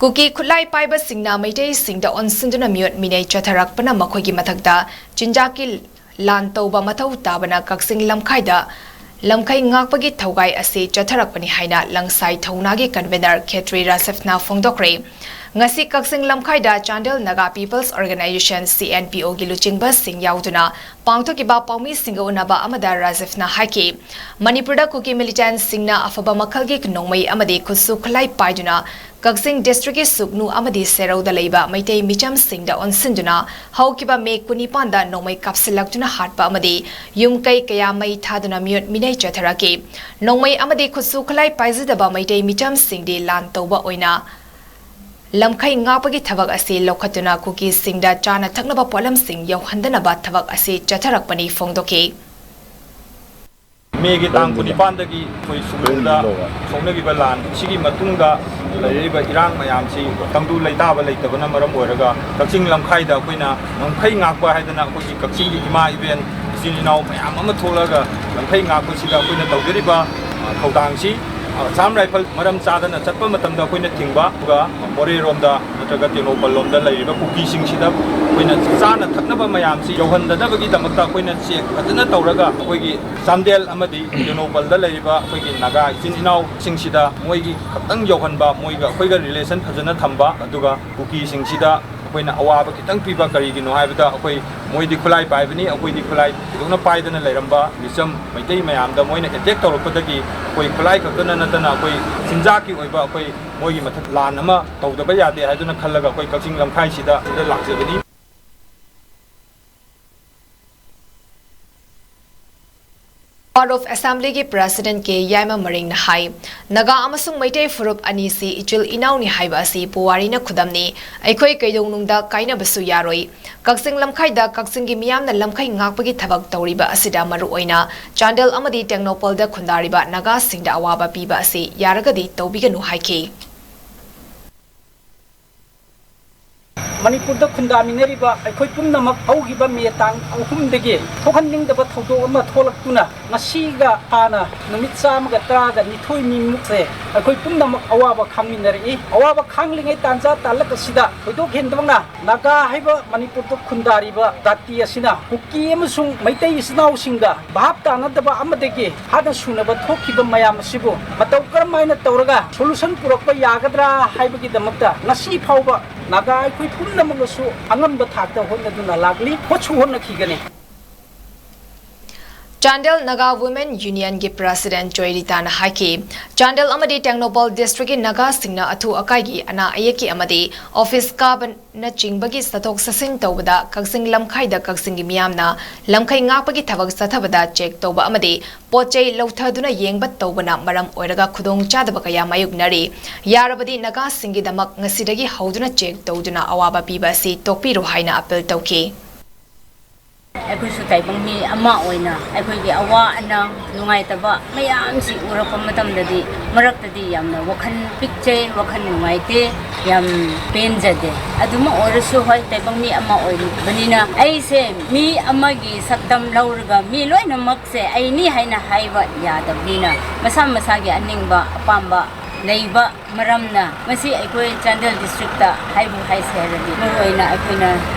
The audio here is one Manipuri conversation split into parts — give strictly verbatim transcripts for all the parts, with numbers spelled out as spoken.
ꯀꯨꯀꯤ ꯈꯨꯠꯂꯥꯏ ꯄꯥꯏꯕꯁꯤꯡꯅ ꯃꯩꯇꯩꯁꯤꯡꯗ ꯑꯣꯟꯁꯤꯟꯗꯨꯅ ꯃꯤꯑꯣꯠ ꯃꯤꯅꯩ ꯆꯠꯊꯔꯛꯄꯅ ꯃꯈꯣꯏꯒꯤ ꯃꯊꯛꯇ ꯆꯤꯟꯖꯥꯛꯀꯤ ꯂꯥꯟ ꯇꯧꯕ ꯃꯊꯧ ꯇꯥꯕꯅ ꯀꯛꯆꯤꯡ ꯂꯝꯈꯥꯏꯗ ꯂꯝꯈꯩ ꯉꯥꯛꯄꯒꯤ ꯊꯧꯒꯥꯏ ꯑꯁꯤ ꯆꯠꯊꯔꯛꯄꯅꯤ ꯍꯥꯏꯅ ꯂꯪꯁꯥꯏ ꯊꯧꯅꯥꯒꯤ convener ꯈꯦꯇ꯭ꯔꯤ ꯔꯥꯖꯤꯐꯅ ꯐꯣꯡꯗꯣꯛꯈ꯭ꯔꯦ꯫ ꯉꯁꯤ ꯀꯛꯆꯤꯡ ꯂꯝꯈꯥꯏꯗ Chandel Naga People's Organisation, C N P O ꯒꯤ ꯂꯨꯆꯤꯡꯕꯁꯤꯡ ꯌꯥꯎꯗꯨꯅ ꯄꯥꯡꯊꯣꯛꯈꯤꯕ ꯄꯥꯎꯃꯤꯁꯤꯡꯒ ꯎꯅꯕ ꯑꯃꯗ ꯔꯥꯖꯤꯐꯅ ꯍꯥꯏꯈꯤ, ꯃꯅꯤꯄꯨꯔꯗ ꯀꯨꯀꯤ militantꯁꯤꯡꯅ ꯑꯐꯕ ꯃꯈꯜꯒꯤ ꯅꯣꯡꯃꯩ ꯑꯃꯗꯤ ꯈꯨꯠꯁꯨ ꯈꯨꯠꯂꯥꯏ ꯄꯥꯏꯗꯨꯅ ꯀꯛꯆꯤꯡ districtꯀꯤ ꯁꯨꯒꯅꯨ ꯑꯃꯗꯤ ꯁꯦꯔꯧꯗ ꯂꯩꯕ ꯃꯩꯇꯩ ꯃꯤꯆꯝꯁꯤꯡꯗ ꯑꯣꯟꯁꯤꯟꯗꯨꯅ ꯍꯧꯈꯤꯕ May ꯀꯨꯟꯅꯤꯄꯥꯟꯗ ꯅꯣꯡꯃꯩ ꯀꯥꯞꯁꯤꯜꯂꯛꯇꯨꯅ ꯍꯥꯠꯄ ꯑꯃꯗꯤ ꯌꯨꯝ ꯀꯩ ꯀꯌꯥ ꯃꯩ ꯊꯥꯗꯨꯅ ꯃꯤꯑꯣꯠ ꯃꯤꯅꯩ ꯆꯠꯊꯔꯛꯈꯤ꯫ ꯅꯣꯡꯃꯩ ꯑꯃꯗꯤ ꯈꯨꯠꯁꯨ ꯈꯨꯠꯂꯥꯏ ꯄꯥꯏꯖꯗꯕ ꯃꯩꯇꯩ ꯃꯤꯆꯝꯁꯤꯡꯗꯤ ꯂꯥꯟ ꯇꯧꯕ ꯑꯣꯏꯅ ꯂꯝꯈꯩ ꯉꯥꯛꯄꯒꯤ ꯊꯕꯛ ꯑꯁꯤ ꯂꯧꯈꯠꯇꯨꯅ ꯀꯨꯀꯤꯁꯤꯡꯗ ꯆꯥꯅ ꯊꯛꯅꯕ ꯄꯣꯠꯂꯝꯁꯤꯡ ꯌꯧꯍꯟꯗꯅꯕ ꯊꯕꯛ ꯑꯁꯤ ꯆꯠꯊꯔꯛꯄꯅꯤ ꯐꯣꯡꯗꯣꯛꯈꯤ꯫ Mayꯒꯤ ꯇꯥꯡ ꯀꯨꯟꯅꯤꯄꯥꯟꯗꯒꯤ ꯑꯩꯈꯣꯏ ꯁꯨꯒꯅꯨꯗ ꯁꯣꯛꯅꯈꯤꯕ ꯂꯥꯟ ꯑꯁꯤꯒꯤ ꯃꯇꯨꯡꯗ ꯂꯩꯔꯛꯏꯕ ꯏꯔꯥꯡ ꯃꯌꯥꯝꯁꯤ ꯇꯪꯗꯨ ꯂꯩꯇꯥꯕ ꯂꯩꯇꯕꯅ ꯃꯔꯝ ꯑꯣꯏꯔꯒ ꯀꯛꯆꯤꯡ ꯂꯝꯈꯥꯏꯗ ꯑꯩꯈꯣꯏꯅ ꯂꯝꯈꯩ ꯉꯥꯛꯄ ꯍꯥꯏꯗꯅ ꯑꯩꯈꯣꯏꯒꯤ ꯀꯛꯆꯤꯡꯒꯤ ꯏꯃꯥ ꯏꯕꯦꯟ ꯏꯆꯤꯟ ꯏꯅꯥꯎ ꯃꯌꯥꯝ ꯑꯃ ꯊꯣꯛꯂꯒ ꯂꯝꯈꯩ ꯉꯥꯛꯄꯁꯤꯗ ꯑꯩꯈꯣꯏꯅ ꯇꯧꯖꯔꯤꯕ, ꯑ, ꯊꯧꯗꯥꯡꯁꯤ, ꯑ, Assam Rifle ꯃꯔꯝ ꯆꯥꯗꯅ ꯆꯠꯄ ꯃꯇꯝꯗ ꯑꯩꯈꯣꯏꯅ ꯊꯤꯡꯕ, ꯑꯗꯨꯒ ꯃꯣꯔꯦꯔꯣꯝꯗ ꯅꯠꯇ꯭ꯔꯒ ꯇꯦꯡꯅꯧꯄꯜ ꯂꯣꯝꯗ ꯂꯩꯔꯤꯕ ꯀꯨꯀꯤꯁꯤꯡꯁꯤꯗ ꯑꯩꯈꯣꯏꯅ ꯆꯥꯅ ꯊꯛꯅꯕ ꯃꯌꯥꯝꯁꯤ ꯌꯧꯍꯟꯗꯅꯕꯒꯤꯗꯃꯛꯇ ꯑꯩꯈꯣꯏꯅ check ꯐꯖꯅ ꯇꯧꯔꯒ ꯑꯩꯈꯣꯏꯒꯤ ꯆꯥꯟꯗꯦꯜ ꯑꯃꯗꯤ ꯇꯦꯡꯅꯧꯄꯜꯗ ꯂꯩꯔꯤꯕ ꯑꯩꯈꯣꯏꯒꯤ ꯅꯥꯒꯥ ꯏꯆꯤꯟ ꯏꯅꯥꯎꯁꯤꯡꯁꯤꯗ ꯃꯣꯏꯒꯤ ꯈꯛꯇꯪ ꯌꯧꯍꯟꯕ, ꯃꯣꯏꯒ ꯑꯩꯈꯣꯏꯒ relation ꯐꯖꯅ ꯊꯝꯕ, ꯑꯗꯨꯒ ꯀꯨꯀꯤꯁꯤꯡꯁꯤꯗ ꯑꯩꯈꯣꯏꯅ ꯑꯋꯥꯕ ꯈꯤꯇꯪ ꯄꯤꯕ꯫ ꯀꯔꯤꯒꯤꯅꯣ ꯍꯥꯏꯕꯗ ꯑꯩꯈꯣꯏ, ꯃꯣꯏꯗꯤ ꯈꯨꯠꯂꯥꯏ ꯄꯥꯏꯕꯅꯤ, ꯑꯩꯈꯣꯏꯗꯤ ꯈꯨꯠꯂꯥꯏ ꯊꯣꯏꯗꯣꯛꯅ ꯄꯥꯏꯗꯅ ꯂꯩꯔꯝꯕ ꯃꯤꯆꯝ ꯃꯩꯇꯩ ꯃꯌꯥꯝꯗ ꯃꯣꯏꯅ attack ꯇꯧꯔꯛꯄꯗꯒꯤ ꯑꯩꯈꯣꯏ ꯈꯨꯠꯂꯥꯏ ꯈꯛꯇꯅ ꯅꯠꯇꯅ ꯑꯩꯈꯣꯏ ꯆꯤꯟꯖꯥꯛꯀꯤ ꯑꯣꯏꯕ ꯑꯩꯈꯣꯏ ꯃꯣꯏꯒꯤ ꯃꯊꯛ ꯂꯥꯟ ꯑꯃ ꯇꯧꯗꯕ ꯌꯥꯗꯦ ꯍꯥꯏꯗꯨꯅ ꯈꯜꯂꯒ ꯑꯩꯈꯣꯏ ꯀꯛꯆꯤꯡ ꯂꯝꯈꯥꯏꯁꯤꯗ ꯁꯤꯗ ꯂꯥꯛꯆꯕꯅꯤ꯫ Power of Assemblyꯒꯤ President ꯀꯦ ꯌꯥꯏꯃ ꯃꯔꯤꯡꯅ ꯍꯥꯏ, ꯅꯥꯒꯥ ꯑꯃꯁꯨꯡ ꯃꯩꯇꯩ ꯐꯨꯔꯨꯞ ꯑꯅꯤꯁꯤ ꯏꯆꯤꯜ ꯏꯅꯥꯎꯅꯤ ꯍꯥꯏꯕ ꯑꯁꯤ ꯄꯨꯋꯥꯔꯤꯅ ꯈꯨꯗꯝꯅꯤ꯫ ꯑꯩꯈꯣꯏ ꯀꯩꯗꯧꯅꯨꯡꯗ ꯀꯥꯏꯅꯕꯁꯨ ꯌꯥꯔꯣꯏ꯫ ꯀꯛꯆꯤꯡ ꯂꯝꯈꯥꯏꯗ ꯀꯛꯆꯤꯡꯒꯤ ꯃꯤꯌꯥꯝꯅ ꯂꯝꯈꯩ ꯉꯥꯛꯄꯒꯤ ꯊꯕꯛ ꯇꯧꯔꯤꯕ ꯑꯁꯤꯗ ꯃꯔꯨꯑꯣꯏꯅ ꯆꯥꯟꯗꯦꯜ ꯑꯃꯗꯤ ꯇꯦꯡꯅꯧꯄꯜꯗ ꯈꯨꯟꯗꯥꯔꯤꯕ ꯅꯥꯒꯥꯁꯤꯡꯗ ꯑꯋꯥꯕ ꯄꯤꯕ ꯑꯁꯤ ꯌꯥꯔꯒꯗꯤ ꯇꯧꯕꯤꯒꯅꯨ ꯍꯥꯏꯈꯤ꯫ ꯃꯅꯤꯄꯨꯔꯗ ꯈꯨꯟꯗꯥꯃꯤꯟꯅꯔꯤꯕ ꯑꯩꯈꯣꯏ ꯄꯨꯝꯅꯃꯛ ꯍꯧꯈꯤꯕ ꯃꯦ ꯇꯥꯡ ꯑꯍꯨꯝꯗꯒꯤ ꯊꯣꯛꯍꯟꯅꯤꯡꯗꯕ ꯊꯧꯗꯣꯛ ꯑꯃ ꯊꯣꯛꯂꯛꯇꯨꯅ ꯉꯁꯤꯒ ꯍꯥꯟꯅ ꯅꯨꯃꯤꯠ ꯆꯥꯝꯃꯒ ꯇꯔꯥꯒ ꯅꯤꯊꯣꯏ ꯅꯤꯃꯨꯛꯁꯦ ꯑꯩꯈꯣꯏ ꯄꯨꯝꯅꯃꯛ ꯑꯋꯥꯕ ꯈꯥꯡꯃꯤꯟꯅꯔꯛꯏ꯫ ꯑꯋꯥꯕ ꯈꯥꯡꯂꯤꯉꯩ ꯇꯥꯟꯖꯥ ꯇꯥꯜꯂꯛ ꯑꯁꯤꯗ ꯊꯣꯏꯗꯣꯛ ꯍꯦꯟꯗꯣꯛꯅ ꯅꯥꯒꯥ ꯍꯥꯏꯕ ꯃꯅꯤꯄꯨꯔꯗ ꯈꯨꯟꯗꯥꯔꯤꯕ ꯖꯥꯇꯤ ꯑꯁꯤꯅ ꯀꯨꯀꯤ ꯑꯃꯁꯨꯡ ꯃꯩꯇꯩ ꯏꯆꯤꯟ ꯏꯅꯥꯎꯁꯤꯡꯒ ꯚꯥꯞ ꯇꯥꯅꯗꯕ ꯑꯃꯗꯒꯤ ꯍꯥꯠꯅ ꯁꯨꯅꯕ ꯊꯣꯛꯈꯤꯕ ꯃꯌꯥꯝ ꯑꯁꯤꯕꯨ ꯃꯇꯧ ꯀꯔꯝ ꯍꯥꯏꯅ ꯇꯧꯔꯒ solution ꯄꯨꯔꯛꯄ ꯌꯥꯒꯗ꯭ꯔꯥ ꯍꯥꯏꯕꯒꯤꯗꯃꯛꯇ ꯉꯁꯤ ꯐꯥꯎꯕ ꯅꯥꯒꯥ ꯑꯩꯈꯣꯏ ꯄꯨꯝꯅꯃꯛꯅꯁꯨ ꯑꯉꯝꯕ ꯊꯥꯛꯇ ꯍꯣꯠꯅꯗꯨꯅ ꯂꯥꯛꯂꯤ, ꯍꯣꯠꯁꯨ ꯍꯣꯠꯅꯈꯤꯒꯅꯤ꯫ ꯆꯥꯟꯗꯦꯜ ꯅꯥꯒꯥ ꯋꯨꯃꯦꯟ ꯌꯨꯅꯤꯌꯟꯒꯤ ꯄ꯭ꯔꯦꯁꯤꯗꯦꯟꯠ ꯖꯣꯏꯔꯤꯇꯥꯅ ꯍꯥꯏꯈꯤ, ꯆꯥꯟꯗꯦꯜ ꯑꯃꯗꯤ ꯇꯦꯡꯅꯧꯄꯜ ꯗꯤꯁꯇ꯭ꯔꯤꯛꯀꯤ ꯅꯥꯒꯥꯁꯤꯡꯅ ꯑꯊꯨ ꯑꯀꯥꯏꯒꯤ ꯑꯅꯥ ꯑꯌꯦꯛꯀꯤ ꯑꯃꯗꯤ ꯑꯣꯐꯤꯁ ꯀꯥꯕꯅꯆꯤꯡꯕꯒꯤ ꯆꯠꯊꯣꯛ ꯆꯠꯁꯤꯟ ꯇꯧꯕꯗ ꯀꯛꯆꯤꯡ ꯂꯝꯈꯥꯏꯗ ꯀꯛꯆꯤꯡꯒꯤ ꯃꯤꯌꯥꯝꯅ ꯂꯝꯈꯩ ꯉꯥꯛꯄꯒꯤ ꯊꯕꯛ ꯆꯠꯊꯕꯗ ꯆꯦꯛ ꯇꯧꯕ ꯑꯃꯗꯤ ꯄꯣꯠ ꯆꯩ ꯂꯧꯊꯗꯨꯅ ꯌꯦꯡꯕ ꯇꯧꯕꯅ ꯃꯔꯝ ꯑꯣꯏꯔꯒ ꯈꯨꯗꯣꯡꯆꯥꯗꯕ ꯀꯌꯥ ꯃꯥꯌꯣꯛꯅꯔꯤ꯫ ꯌꯥꯔꯕꯗꯤ ꯅꯥꯒꯥꯁꯤꯡꯒꯤꯗꯃꯛ ꯉꯁꯤꯗꯒꯤ ꯍꯧꯗꯨꯅ ꯆꯦꯛ ꯇꯧꯗꯨꯅ ꯑꯋꯥꯕ ꯄꯤꯕ ꯑꯁꯤ ꯇꯣꯛꯄꯤꯔꯣ ꯍꯥꯏꯅ ꯑꯄꯤꯜ ꯇꯧꯈꯤ꯫ ꯑꯩꯈꯣꯏꯁꯨ ꯇꯥꯏꯕꯪ ꯃꯤ ꯑꯃ ꯑꯣꯏꯅ ꯑꯩꯈꯣꯏꯒꯤ ꯑꯋꯥ ꯑꯅꯥ, ꯅꯨꯡꯉꯥꯏꯇꯕ ꯃꯌꯥꯝꯁꯤ ꯎꯔꯛꯄ ꯃꯇꯝꯗꯗꯤ ꯃꯔꯛꯇꯗꯤ ꯌꯥꯝꯅ ꯋꯥꯈꯜ ꯄꯤꯛꯆꯩ, ꯋꯥꯈꯜ ꯅꯨꯡꯉꯥꯏꯇꯦ, ꯌꯥꯝ ꯄꯦꯟꯖꯗꯦ꯫ ꯑꯗꯨꯃꯛ ꯑꯣꯏꯔꯁꯨ, ꯍꯣꯏ, ꯇꯥꯏꯕꯪ ꯃꯤ ꯑꯃ ꯑꯣꯏꯔꯤꯕꯅꯤꯅ ꯑꯩꯁꯦ ꯃꯤ ꯑꯃꯒꯤ ꯁꯛꯇꯝ ꯂꯧꯔꯒ ꯃꯤ ꯂꯣꯏꯅꯃꯛꯁꯦ ꯑꯩꯅꯤ ꯍꯥꯏꯅ ꯍꯥꯏꯕ ꯌꯥꯗꯕꯅꯤꯅ, ꯃꯁꯥ ꯃꯁꯥꯒꯤ ꯑꯅꯤꯡꯕ ꯑꯄꯥꯝꯕ ꯂꯩꯕ ꯃꯔꯝꯅ ꯉꯁꯤ ꯑꯩꯈꯣꯏ ꯆꯥꯟꯗꯦꯜ ꯗꯤꯁꯇ꯭ꯔꯤꯛꯇ ꯍꯥꯏꯕꯨ ꯍꯥꯏꯁꯦ ꯍꯥꯏꯔꯗꯤ, ꯃꯔꯨꯑꯣꯏꯅ ꯑꯩꯈꯣꯏꯅ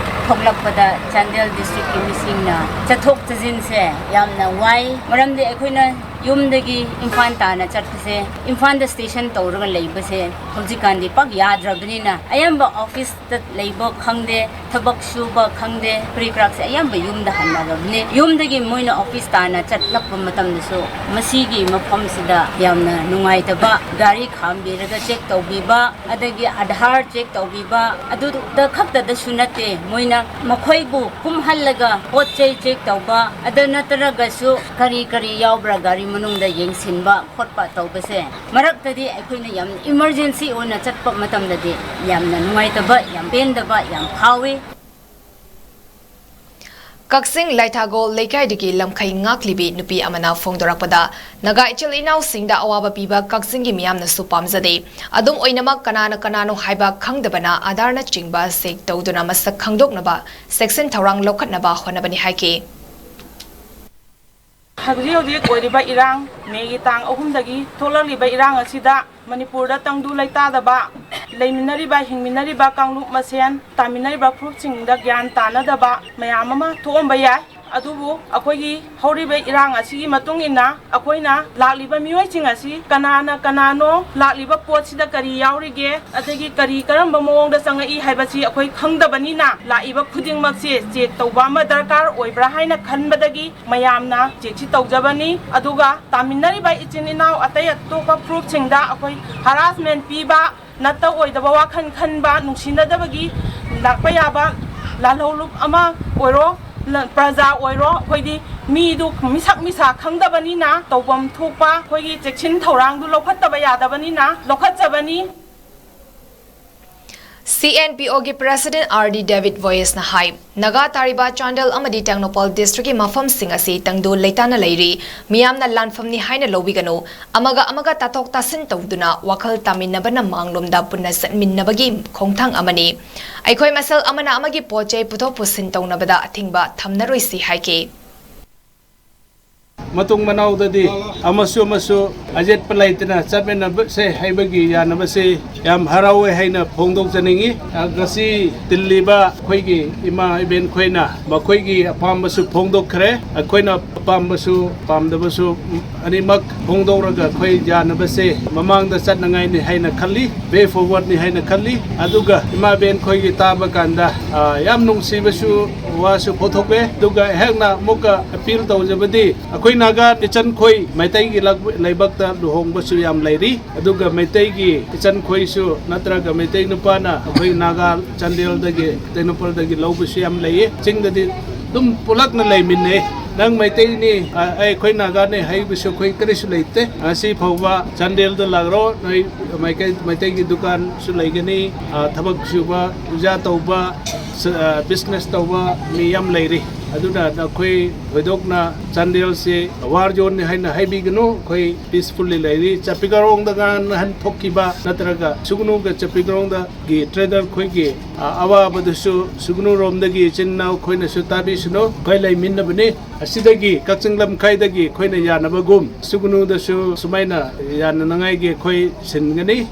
ꯊꯣꯛꯂꯛꯄꯗ ꯆꯥꯟꯗꯦꯜ ꯗꯤꯁꯇ꯭ꯔꯤꯛꯀꯤ ꯃꯤꯁꯤꯡꯅ ꯆꯠꯊꯣꯛ ꯆꯠꯁꯤꯟꯁꯦ ꯌꯥꯝꯅ ꯋꯥꯏ꯫ ꯃꯔꯝꯗꯤ ꯑꯩꯈꯣꯏꯅ ꯌꯨꯝꯗꯒꯤ ꯏꯝꯐꯥꯜ ꯇꯥꯅ ꯆꯠꯄꯁꯦ, ꯏꯝꯐꯥꯜꯗ ꯁ꯭ꯇꯦꯁꯟ ꯇꯧꯔꯒ ꯂꯩꯕꯁꯦ ꯍꯧꯖꯤꯛꯀꯥꯟꯗꯤ ꯄꯥꯛ ꯌꯥꯗ꯭ꯔꯕꯅꯤꯅ, ꯑꯌꯥꯝꯕ ꯑꯣꯐꯤꯁꯇ ꯂꯩꯕ ꯈꯪꯗꯦ, ꯊꯕꯛ ꯁꯨꯕ ꯈꯪꯗꯦ, ꯀꯔꯤ ꯀꯔꯥꯛꯁꯦ ꯑꯌꯥꯝꯕ ꯌꯨꯝꯗ ꯍꯟꯅꯔꯕꯅꯦ꯫ ꯌꯨꯝꯗꯒꯤ ꯃꯣꯏꯅ ꯑꯣꯐꯤꯁ ꯇꯥꯅ ꯆꯠꯂꯛꯄ ꯃꯇꯝꯗꯁꯨ ꯃꯁꯤꯒꯤ ꯃꯐꯝꯁꯤꯗ ꯌꯥꯝꯅ ꯅꯨꯡꯉꯥꯏꯇꯕ, ꯒꯥꯔꯤ ꯈꯥꯝꯕꯤꯔꯒ ꯆꯦꯛ ꯇꯧꯕꯤꯕ, ꯑꯗꯒꯤ ꯑꯙꯥꯔ ꯆꯦꯛ ꯇꯧꯕꯤꯕ, ꯑꯗꯨꯗ ꯈꯛꯇꯗꯁꯨ ꯅꯠꯇꯦ, ꯃꯣꯏꯅ ꯃꯈꯣꯏꯕꯨ ꯀꯨꯝꯍꯜꯂꯒ ꯄꯣꯠ ꯆꯩ ꯆꯦꯛ ꯇꯧꯕ, ꯑꯗꯨ ꯅꯠꯇ꯭ꯔꯒꯁꯨ ꯀꯔꯤ ꯀꯔꯤ ꯌꯥꯎꯕ꯭ꯔꯥ ꯒꯥꯔꯤ ꯃꯅꯨꯡꯗ ꯌꯦꯡꯁꯤꯟꯕ ꯈꯣꯠꯄ ꯇꯧꯕꯁꯦ, ꯃꯔꯛꯇꯗꯤ ꯑꯩꯈꯣꯏꯅ ꯌꯥꯝ ꯏꯃꯔꯖꯦꯟꯁꯤ ꯑꯣꯏꯅ ꯆꯠꯄ ꯃꯇꯝꯗꯗꯤ ꯌꯥꯝꯅ ꯅꯨꯡꯉꯥꯏꯇꯕ, ꯌꯥꯝ ꯄꯦꯟꯗꯕ ꯌꯥꯝ ꯐꯥꯎꯏ꯫ ꯀꯛꯆꯤꯡ ꯂꯥꯏꯊꯥꯒꯣꯜ ꯂꯩꯀꯥꯏꯗꯒꯤ ꯂꯝꯈꯩ ꯉꯥꯛꯂꯤꯕꯤ ꯅꯨꯄꯤ ꯑꯃꯅ ꯐꯣꯡꯗꯣꯔꯛꯄꯗ, ꯅꯥꯒꯥ ꯏꯆꯤꯜ ꯏꯅꯥꯎꯁꯤꯡꯗ ꯑꯋꯥꯕ ꯄꯤꯕ ꯀꯛꯆꯤꯡꯒꯤ ꯃꯤꯌꯥꯝꯅꯁꯨ ꯄꯥꯝꯖꯗꯦ꯫ ꯑꯗꯨꯝ ꯑꯣꯏꯅꯃꯛ, ꯀꯅꯥꯅ ꯀꯅꯥꯅꯣ ꯍꯥꯏꯕ ꯈꯪꯗꯕꯅ ꯑꯥꯙꯥꯔꯅꯆꯤꯡꯕ ꯆꯦꯛ ꯇꯧꯗꯨꯅ ꯃꯁꯛ ꯈꯪꯗꯣꯛꯅꯕ ꯆꯦꯛꯁꯤꯟ ꯊꯧꯔꯥꯡ ꯂꯧꯈꯠꯅꯕ ꯍꯣꯠꯅꯕꯅꯤ ꯍꯥꯏꯈꯤ꯫ ꯍꯧꯖꯤꯛ ꯍꯧꯖꯤꯛ ꯑꯣꯏꯔꯤꯕ ꯏꯔꯥꯡ, ꯃꯦꯒꯤ ꯇꯥꯡ ꯑꯍꯨꯝꯗꯒꯤ ꯊꯣꯛꯂꯛꯂꯤꯕ ꯏꯔꯥꯡ ꯑꯁꯤꯗ ꯃꯅꯤꯄꯨꯔꯗ ꯇꯪꯗꯨ ꯂꯩꯇꯥꯗꯕ, ꯂꯩꯃꯤꯟꯅꯔꯤꯕ, ꯍꯤꯡꯃꯤꯟꯅꯔꯤꯕ ꯀꯥꯡꯂꯨꯞ ꯃꯁꯦꯟ, ꯇꯥꯃꯤꯟꯅꯔꯤꯕ ꯐꯨꯔꯨꯞꯁꯤꯡꯗ ꯒ꯭ꯌꯥꯟ ꯇꯥꯅꯗꯕ ꯃꯌꯥꯝ ꯑꯃ ꯊꯣꯛꯑꯝꯕ ꯌꯥꯏ꯫ ꯑꯗꯨꯕꯨ ꯑꯩꯈꯣꯏꯒꯤ ꯍꯧꯔꯤꯕ ꯏꯔꯥꯡ ꯑꯁꯤꯒꯤ ꯃꯇꯨꯡ ꯏꯟꯅ ꯑꯩꯈꯣꯏꯅ ꯂꯥꯛꯂꯤꯕ ꯃꯤꯑꯣꯏꯁꯤꯡ ꯑꯁꯤ ꯀꯅꯥꯅ ꯀꯅꯥꯅꯣ, ꯂꯥꯛꯂꯤꯕ ꯄꯣꯠꯁꯤꯗ ꯀꯔꯤ ꯌꯥꯎꯔꯤꯒꯦ, ꯑꯗꯒꯤ ꯀꯔꯤ ꯀꯔꯝꯕ ꯃꯑꯣꯡꯗ ꯆꯪꯉꯛꯏ ꯍꯥꯏꯕꯁꯤ ꯑꯩꯈꯣꯏ ꯈꯪꯗꯕꯅꯤꯅ, ꯂꯥꯛꯏꯕ ꯈꯨꯗꯤꯡꯃꯛꯁꯦ ꯆꯦꯛ ꯇꯧꯕ ꯑꯃ ꯗꯔꯀꯥꯔ ꯑꯣꯏꯕ꯭ꯔꯥ ꯍꯥꯏꯅ ꯈꯟꯕꯗꯒꯤ ꯃꯌꯥꯝꯅ ꯆꯦꯛꯁꯤ ꯇꯧꯖꯕꯅꯤ꯫ ꯑꯗꯨꯒ ꯇꯥꯃꯤꯟꯅꯔꯤꯕ ꯏꯆꯤꯟ ꯏꯅꯥꯎ ꯑꯇꯩ ꯑꯇꯣꯞꯄ ꯐꯨꯔꯨꯞꯁꯤꯡꯗ ꯑꯩꯈꯣꯏ ꯍꯔꯥꯁꯃꯦꯟ ꯄꯤꯕ, ꯅꯠꯇ ꯑꯣꯏꯗꯕ ꯋꯥꯈꯜ ꯈꯟꯕ, ꯅꯨꯡꯁꯤꯅꯗꯕꯒꯤ ꯂꯥꯛꯄ ꯌꯥꯕ ꯂꯥꯜꯍꯧꯂꯨꯞ ꯑꯃ ꯑꯣꯏꯔꯣ, ꯂ-, ꯄ꯭ꯔꯖꯥ ꯑꯣꯏꯔꯣ, ꯑꯩꯈꯣꯏꯗꯤ ꯃꯤꯗꯨ ꯃꯤꯁꯛ ꯃꯤꯁꯥ ꯈꯪꯗꯕꯅꯤꯅ ꯇꯧꯐꯝ ꯊꯣꯛꯄ ꯑꯩꯈꯣꯏꯒꯤ ꯆꯦꯛꯁꯤꯟ ꯊꯧꯔꯥꯡꯗꯨ ꯂꯧꯈꯠꯇꯕ ꯌꯥꯗꯕꯅꯤꯅ ꯂꯧꯈꯠꯆꯕꯅꯤ꯫ CNPOꯒꯤ President R D David Voisꯅ ꯍꯥꯏ, ꯅꯥꯒꯥ ꯇꯥꯔꯤꯕ ꯆꯥꯟꯗꯦꯜ ꯑꯃꯗꯤ ꯇꯦꯡꯅꯧꯄꯜ districtꯀꯤ ꯃꯐꯝꯁꯤꯡ ꯑꯁꯤ ꯇꯪꯗꯨ ꯂꯩꯇꯥꯅ ꯂꯩꯔꯤ꯫ ꯃꯤꯌꯥꯝꯅ ꯂꯥꯟꯐꯝꯅꯤ ꯍꯥꯏꯅ ꯂꯧꯕꯤꯒꯅꯨ꯫ ꯑꯃꯒ ꯑꯃꯒ ꯇꯥꯊꯣꯛ ꯇꯥꯁꯤꯟ ꯇꯧꯗꯨꯅ ꯋꯥꯈꯜ ꯇꯥꯃꯤꯟꯅꯕꯅ ꯃꯥꯡꯂꯣꯝꯗ ꯄꯨꯟꯅ ꯆꯠꯃꯤꯟꯅꯕꯒꯤ ꯈꯣꯡꯊꯥꯡ ꯑꯃꯅꯤ꯫ ꯑꯩꯈꯣꯏ ꯃꯁꯦꯜ ꯑꯃꯅ ꯑꯃꯒꯤ ꯄꯣꯠ ꯆꯩ ꯄꯨꯊꯣꯛ ꯄꯨꯁꯤꯟ ꯇꯧꯅꯕꯗ ꯑꯊꯤꯡꯕ ꯊꯝꯅꯔꯣꯏꯁꯤ ꯍꯥꯏꯈꯤ꯫ ꯃꯇꯨꯡ ꯃꯅꯥꯎꯗꯗꯤ ꯑꯃꯁꯨ ꯑꯃꯁꯨ ꯑꯌꯦꯠꯄ ꯂꯩꯇꯅ ꯆꯠꯃꯤꯟꯅꯕꯁꯦ ꯍꯥꯏꯕꯒꯤ ꯌꯥꯅꯕꯁꯦ ꯌꯥꯝ ꯍꯔꯥꯎꯋꯦ ꯍꯥꯏꯅ ꯐꯣꯡꯗꯣꯛꯆꯅꯤꯡꯏ꯫ ꯉꯁꯤ ꯇꯤꯜꯂꯤꯕ ꯑꯩꯈꯣꯏꯒꯤ ꯏꯃꯥ ꯏꯕꯦꯟ ꯈꯣꯏꯅ ꯃꯈꯣꯏꯒꯤ ꯑꯄꯥꯝꯕꯁꯨ ꯐꯣꯡꯗꯣꯛꯈ꯭ꯔꯦ꯫ ꯑꯩꯈꯣꯏꯅ ꯑꯄꯥꯝꯕꯁꯨ ꯄꯥꯝꯗꯕꯁꯨ ꯑꯅꯤꯃꯛ ꯐꯣꯡꯗꯣꯛꯂꯒ ꯑꯩꯈꯣꯏ ꯌꯥꯅꯕꯁꯦ ꯃꯃꯥꯡꯗ ꯆꯠꯅꯉꯥꯏꯅꯤ ꯍꯥꯏꯅ ꯈꯜꯂꯤ, way forwardꯅꯤ ꯍꯥꯏꯅ ꯈꯜꯂꯤ꯫ ꯑꯗꯨꯒ ꯏꯃꯥ ꯏꯕꯦꯟ ꯈꯣꯏꯒꯤ ꯇꯥꯕ ꯀꯥꯟꯗ, ꯑ, ꯌꯥꯝ ꯅꯨꯡꯁꯤꯕꯁꯨ ꯋꯥꯁꯨ ꯐꯣꯡꯗꯣꯛꯑꯦ꯫ ꯑꯗꯨꯒ ꯑꯩꯍꯥꯛꯅ ꯑꯃꯨꯛꯀ appeal ꯇꯧꯖꯕꯗꯤ, ꯑꯩꯈꯣꯏ ꯅꯥꯒꯥ ꯏꯆꯟꯈꯣꯏ ꯃꯩꯇꯩꯒꯤ ꯂꯛ-, ꯂꯩꯕꯥꯛꯇ ꯂꯨꯍꯣꯡꯕꯁꯨ ꯌꯥꯝ ꯂꯩꯔꯤ꯫ ꯑꯗꯨꯒ ꯃꯩꯇꯩꯒꯤ ꯏꯆꯟꯈꯣꯏꯁꯨ ꯅꯠꯇ꯭ꯔꯒ ꯃꯩꯇꯩ ꯅꯨꯄꯥꯅ ꯑꯩꯈꯣꯏ ꯅꯥꯒꯥ ꯆꯥꯟꯗꯦꯜꯗꯒꯤ, ꯇꯦꯡꯅꯧꯄꯜꯗꯒꯤ ꯂꯧꯕꯁꯨ ꯌꯥꯝ ꯂꯩꯌꯦ꯫ ꯆꯤꯡꯗꯗꯤ ꯑꯗꯨꯝ ꯄꯨꯂꯛꯅ ꯂꯩꯃꯤꯟꯅꯩ꯫ ꯅꯪ ꯃꯩꯇꯩꯅꯤ, ꯑ, ꯑꯩꯈꯣꯏ ꯅꯥꯒꯥꯅꯤ ꯍꯥꯏꯕꯁꯨ ꯑꯩꯈꯣꯏ ꯀꯔꯤꯁꯨ ꯂꯩꯇꯦ꯫ ꯉꯁꯤ ꯐꯥꯎꯕ ꯆꯥꯟꯗꯦꯜꯗ ꯂꯥꯛꯔꯣ, ꯅꯣꯏ ꯃꯩꯀꯩ-, ꯃꯩꯇꯩꯒꯤ ꯗꯨꯀꯥꯟꯁꯨ ꯂꯩꯒꯅꯤ, ꯑ, ꯊꯕꯛ ꯁꯨꯕ, ꯄꯨꯖꯥ ꯇꯧꯕ, ꯁ-, ꯑ, business ꯇꯧꯕ ꯃꯤ ꯌꯥꯝ ꯂꯩꯔꯤ꯫ ꯑꯗꯨꯅ ꯅꯈꯣꯏ ꯊꯣꯏꯗꯣꯛꯅ ꯆꯥꯟꯗꯦꯜꯁꯦ ꯋꯥꯔ ꯖꯣꯟꯅꯤ ꯍꯥꯏꯅ ꯍꯥꯏꯕꯤꯒꯅꯨ꯫ ꯑꯩꯈꯣꯏ ꯄꯤꯁꯐꯨꯜꯂꯤ ꯂꯩꯔꯤ꯫ ꯆꯄꯤꯒꯔꯣꯡꯗ ꯉꯥ ꯅꯍꯥꯟ ꯊꯣꯛꯈꯤꯕ ꯅꯠꯇ꯭ꯔꯒ ꯁꯨꯒꯅꯨꯒ ꯆꯄꯤꯒꯔꯣꯡꯗꯒꯤ ꯇ꯭ꯔꯦꯗꯔ ꯑꯩꯈꯣꯏꯒꯤ ꯑ, ꯑꯋꯥꯕꯗꯨꯁꯨ ꯁꯨꯒꯅꯨꯔꯣꯝꯗꯒꯤ ꯏꯆꯤꯟ ꯏꯅꯥꯎ ꯑꯩꯈꯣꯏꯅꯁꯨ ꯇꯥꯕꯤꯁꯅꯨ꯫ ꯑꯩꯈꯣꯏ ꯂꯩꯃꯤꯟꯅꯕꯅꯤ꯫ ꯑꯁꯤꯗꯒꯤ ꯀꯛꯆꯤꯡ ꯂꯝꯈꯥꯏꯗꯒꯤ ꯑꯩꯈꯣꯏꯅ ꯌꯥꯅꯕꯒꯨꯝ ꯁꯨꯒꯅꯨꯗꯁꯨ ꯁꯨꯃꯥꯏꯅ ꯌꯥꯅꯅꯉꯥꯏꯒꯤ ꯑꯩꯈꯣꯏ ꯁꯤꯟꯒꯅꯤ꯫